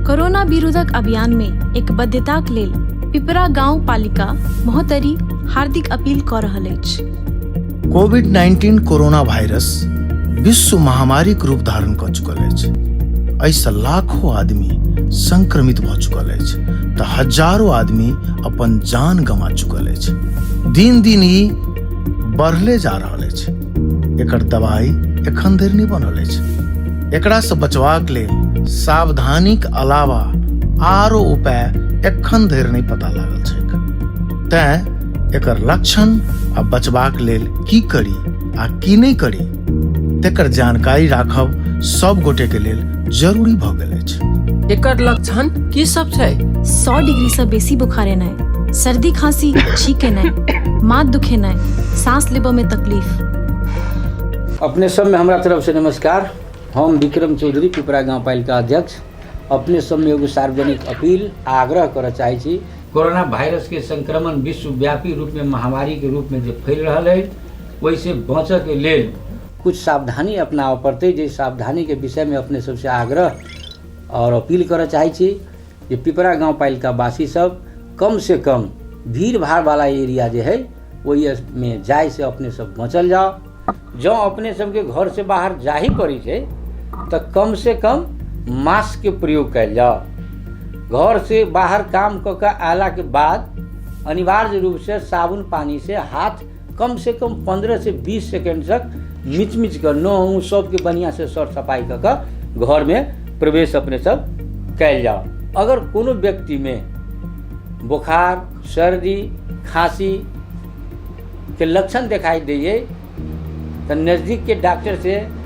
Corona विरोधक अभियान मे एकबद्धताक लेल पिपरा गांव पालिका महोत्तरी हार्दिक अपील कऽ रहल अछि। कोविड 19 कोरोना वायरस विश्व महामारीक रूप धारण कऽ चुकल अछि। एहिसँ लाखों आदमी संक्रमित भऽ चुकल अछि तऽ हजारो आदमी अपन जान गंवा चुकल अछि। दिन दिन ई बढ़ले जा रहल अछि। एकर दवाई एखन धरि नहि बनल अछि। एकरासँ बचबाक लेल सावधानीक अलावा आरो उपाय एखन धरि नहि पता लागल छैक। तेँ एकर लक्षण आ बचबाक लेल की करी आ की नहि करी तेकर जानकारी राखब सब गोटे के लेल जरूरी भऽ गेल अछि। एकर लक्षण की सब छै? 100 डिग्री सँ बेसी बुखार एनाइ, सर्दी खांसी, छींक एनाइ, माथ दुखेनाइ, सांस लेबऽ मे तकलीफ। अपने सबमे हमरा तरफसँ नमस्कार। हम विक्रम चौधरी, पिपरा गाउँपालिका अध्यक्ष। अपने सबमे एगो सार्वजनिक अपील आ आग्रह करऽ चाहै छी। कोरोना वायरसके संक्रमण विश्वव्यापी रूपमे महामारीके रूपमे जे फैल रहल अछि, ओहिसँ बचऽके लेल कुछ सावधानी अपनाबऽ पड़तै, जाहि सावधानीके विषयमे अपने सबसँ आग्रह आओर अपील करऽ चाहै छी जे पिपरा गाउँपालिका वासी सब कमसँ कम भीड़ भाड़वला एरिया जे हइ ओहिमे जाइसँ अपने सब बचल जाउ। जँ अपने सबके घरसँ बाहर जाही पड़ै छै तऽ कमसँ कम मास्कके प्रयोग कयल जाउ। घरसँ बाहर काम कऽ कऽ अयलाके बाद अनिवार्य रूपसँ साबुन पानिसँ हाथ कमसँ कम 15 से 20 सेकेंड तक मिच मिच कऽ नह उह सबके बढ़िआँसँ सर सफाइ कऽ कऽ घरमे प्रवेश अपने सब कयल जाउ। अगर कोनो व्यक्तिमे बोखार, सर्दी, खाँसी के लक्षण देखाइ दैए तऽ नजदीकके डॉक्टरसँ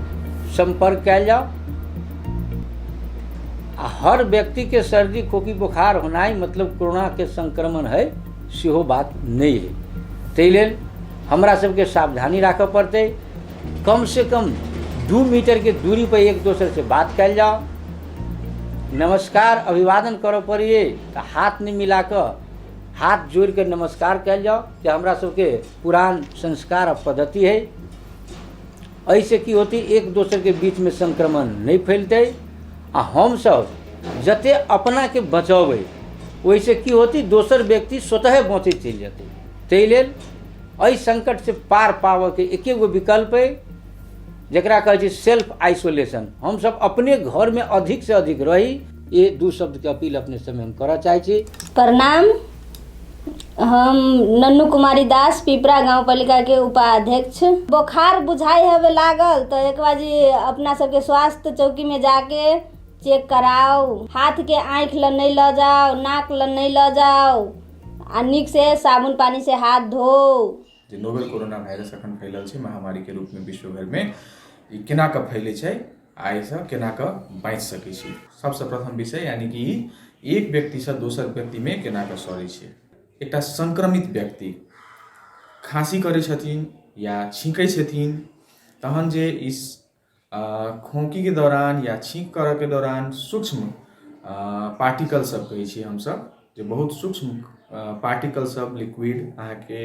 सम्पर्क कयल जाउ। आ हर व्यक्तिके सर्दी खोखी बोखार होनाइ मतलब कोरोनाके संक्रमण है सेहो बात नहि है। ताहि लेल हमरा सबके सावधानी राखऽ पड़तै। कमसँ कम 2 मीटरके दूरी पर एक दोसरसँ बात कयल जाउ। नमस्कार अभिवादन करऽ पड़ैए तऽ हाथ नहि मिला कऽ हाथ जोड़ि कऽ नमस्कार कयल जाउ, जे हमरा सबके पुरान संस्कार आ पद्धति है। एहिसँ की होतै, एक दोसरके बीचमे संक्रमण नहि फैलतै आ हमसब जते अपनाके बचेबै ओहिसँ की होतै, दोसर व्यक्ति स्वतः बचैत चलि जेतै। ताहि लेल एहि संकटसँ पार पाबऽके एके गो विकल्प अइ, जकरा कहै छै सेल्फ आइसोलेशन। हमसब अपने घरमे अधिकसँ अधिक रही। ये 2 शब्दके अपील अपने सबमे हम करऽ चाहै छी। प्रणाम, हम नन्नू कुमारी दास, पिपरा गाउँपालिका के उपाध्यक्ष। बोखार बुझाइ हवे लागल तऽ एक बाजी अपना सबके स्वास्थ्य चौकी में जाके चेक कराउ। हाथ के आँखि लग नहि लऽ जाउ, नाक लग नहि लऽ जाउ आ नीक से साबुन पानी से हाथ धो। जे नोवेल कोरोना वायरस अखन फैलल छै महामारीके रूपमे विश्व भरिमे, ई केना कऽ फैलै छै आ एहिसँ केना कऽ बाँचि सकै छी। सबसँ प्रथम विषय यानि कि ई एक व्यक्तिसँ दोसर व्यक्तिमे केना कऽ सरै छै। एकटा संक्रमित व्यक्ति खाँसी करै छथिन या छीँकै छथिन तहन जे ई खोँखीके दौरान या छीँक करऽके दौरान सूक्ष्म पार्टिकल सब कहै छियै हमसब, जे बहुत सूक्ष्म पार्टिकल सब लिक्विड अहाँके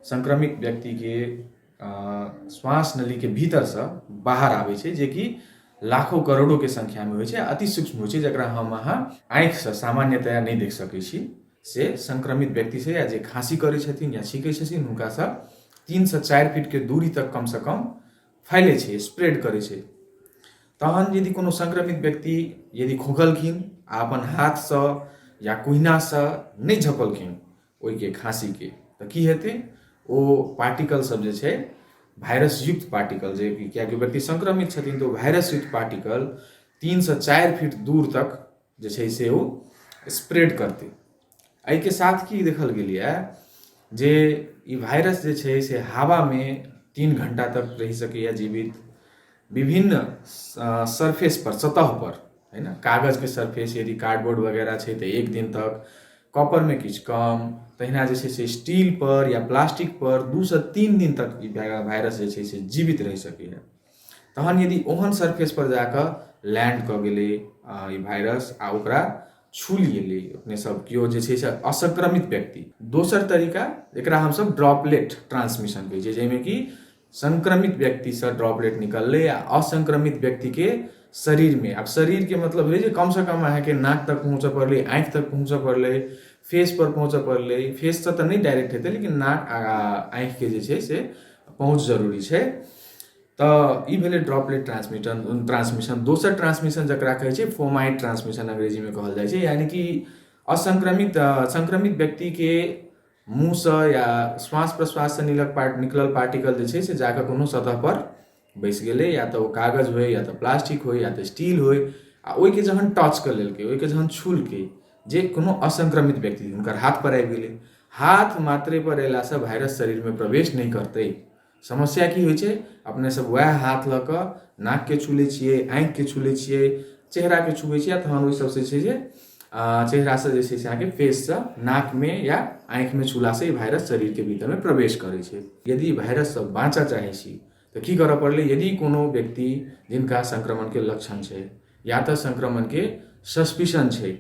संक्रमित व्यक्तिके श्वास नलीके भीतरसँ बाहर आबै छै, जेकि लाखों करोड़ोके संख्यामे होइ छै, अति सूक्ष्म होइ छै, जकरा हम अहाँ आँखिसँ सामान्यतया नहि देख सकै छी। से संक्रमित व्यक्तिसँ या जे खाँसी करै छथिन या छीँकै छथिन हुनकासँ 3 से 4 फीटके दूरी तक कमसँ कम फैलै छै, स्प्रेड करै छै। तहन यदि कोनो संक्रमित व्यक्ति यदि खोंखलखिन आ अपन हाथसँ या कुहिनासँ नहि झपलखिन ओहिके खाँसीके, तऽ की हेतै, ओ पार्टिकल सब जे छै वायरस युक्त पार्टिकल, जे कि कियाकि व्यक्ति संक्रमित छथिन तऽ ओ वायरस युक्त पार्टिकल 3 से 4 फीट दूर तक जे छै से ओ स्प्रेड करतै। एहिके साथ की देखल गेलैए जे ई वायरस जे छै से हवामे 3 घण्टा तक रहि सकैए जीवित, विभिन्न सरफेस पर, सतह पर, है ने, कागजके सरफेस यदि कार्डबोर्ड वगैरह छै तऽ 1 दिन तक, कॉपरमे किछु कम, तहिना जे छै से स्टील पर या प्लास्टिक पर 2 से 3 दिन तक ई वायरस जे छै से जीवित रहि सकैए। तहन यदि ओहन सरफेस पर जाकऽ लैंड कऽ गेलै ई वायरस आ ओकरा छू गेलै अपने सब केओ जे छै से असंक्रमित व्यक्ति, दोसर तरीका एकरा हमसब ड्रॉपलेट ट्रांसमिशन कहै छियै, जाहिमे कि संक्रमित व्यक्तिसँ ड्रॉपलेट निकललै आ असंक्रमित व्यक्तिके शरीरमे। आब शरीरके मतलब भेलै जे कमसँ कम अहाँके नाक तक पहुँचऽ पड़लै, आँखि तक पहुँचऽ पड़लै, फेसपर पहुँचऽ पड़लै। फेससँ तऽ नहि डायरेक्ट हेतै, लेकिन नाक आ आँखिके जे छै से पहुँच जरूरी छै। तऽ ई भेलै ड्रॉपलेट ट्रांसमिशन। दोसर ट्रांसमिशन जकरा कहै छै फोमाइट ट्रांसमिशन अंग्रेजीमे कहल जाइ छै, यानि कि असंक्रमित संक्रमित व्यक्तिके मुँहसँ या श्वास प्रश्वाससँ निकलल पार्टिकल जे छै से जाकऽ कोनो सतहपर बैस गेलै, या तऽ ओ कागज होइ, या तऽ प्लास्टिक होइ, या तऽ स्टील होइ, आ ओहिके जहन टच कऽ लेलकै, ओहिके जहन छूलकै जे कोनो असंक्रमित व्यक्ति, हुनकर हाथपर आबि गेलै, हाथ मात्रे पर अयलासँ वायरस शरीरमे प्रवेश नहि करतै। समस्या की होइ छै, अपने सब वएह हाथ लऽ कऽ नाकके छू लै छियै, आँखिके छू लै छियै, चेहराके छुबै छियै, आ तहन ओहि सबसँ छै जे चेहरासँ जे छै से अहाँके फेससँ नाकमे या आँखिमे छूलासँ ई वायरस शरीरके भीतरमे प्रवेश करै छै। यदि वायरससँ बाँचऽ चाहै छी तऽ की करऽ पड़लै? यदि कोनो व्यक्ति जिनका संक्रमणके लक्षण छै या तऽ संक्रमणके सस्पिशन छै,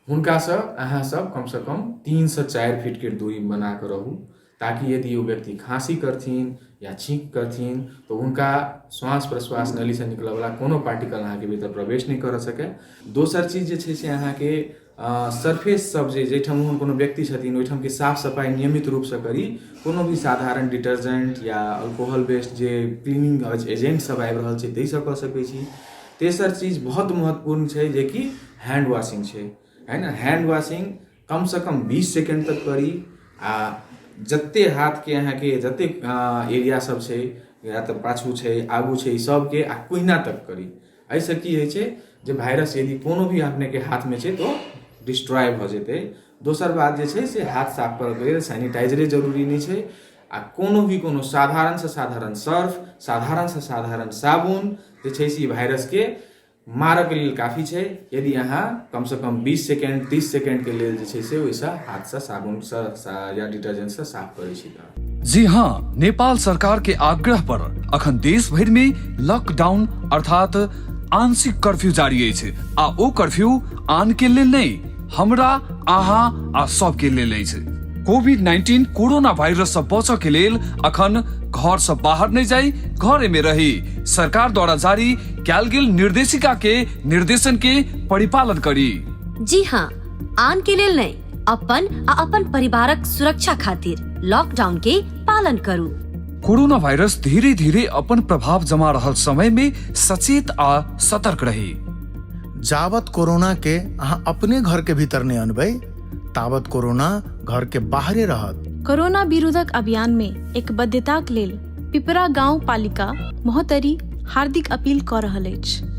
हुनकासँ अहाँ सब कमसँ कम 3 से 4 फीटके दूरी बना कऽ रहू, ताकि यदि ओ व्यक्ति खाँसी करथिन या छींक करथिन तऽ हुनका श्वास प्रश्वास नलीसँ निकलऽवला कोनो पार्टिकल अहाँके भीतर प्रवेश नहि करऽ सकै। दोसर चीज जे छै से अहाँके सरफेस सब जे जाहिठाम ओहन कोनो व्यक्ति छथिन ओहिठामके साफ सफाइ नियमित रूपसँ करी। कोनो भी साधारण डिटर्जेंट या अल्कोहल बेस्ड जे क्लीनिंग एजेंट सब आबि रहल छै ताहिसँ कऽ सकै छी। तेसर चीज बहुत महत्वपूर्ण छै जेकि हैंड वॉशिंग छै, है ने? हैंड वॉशिंग कमसँ कम 20 सेकेंड तक करी, आ जते हाथके अहाँके जते एरिया सब छै, या तऽ पाछू छै, आगू छै, सबके आ कोहिना तक करी। एहिसँ की होइ छै जे वायरस यदि कोनो भी अपनेके हाथमे छै तऽ ओ डिस्ट्रॉय भऽ जेतै। दोसर बात जे छै से हाथ साफ करऽके लेल सैनिटाइजरे जरूरी नहि छै, आ कोनो भी कोनो साधारणसँ साधारण सर्फ, साधारणसँ साधारण साबुन जे छै से ई वायरसके मारऽके लेल काफी छै, यदि अहाँ कमसँ कम 20 सेकेंड 30 सेकेंडके लेल जे छै से ओहिसँ हाथसँ साबुनसँ या डिटर्जेंटसँ साफ करै छी तऽ। जी हाँ, नेपाल सरकार के आग्रह पर अखन देश भरि में लॉकडाउन अर्थात आंशिक कर्फ्यू जारी अछि, आ ओ कर्फ्यू आन के लेल नहि, हमरा, अहाँ आ सब के लेल अछि। कोविड-19 कोरोना वायरस से बचऽ के लेल अखन घर से बाहर नहि जाई, घरे में रही। सरकार द्वारा जारी कयल गेल निर्देशिका के निर्देशन के परिपालन करी। जी हाँ, आन के लेल नहि, अपन आ अपन परिवारक सुरक्षा खातिर लॉकडाउन के पालन करू। कोरोना वायरस धीरे धीरे अपन प्रभाव जमा रहल समय में सचेत आ सतर्क रही। जावत कोरोना के अहाँ अपने घर के भीतर नहि अनबै तावत कोरोना घर के बाहरे रहत। कोरोना विरोधक अभियान में एकबद्धताक लेल पिपरा गांव पालिका महोत्तरी हार्दिक अपील कऽ रहल अछि।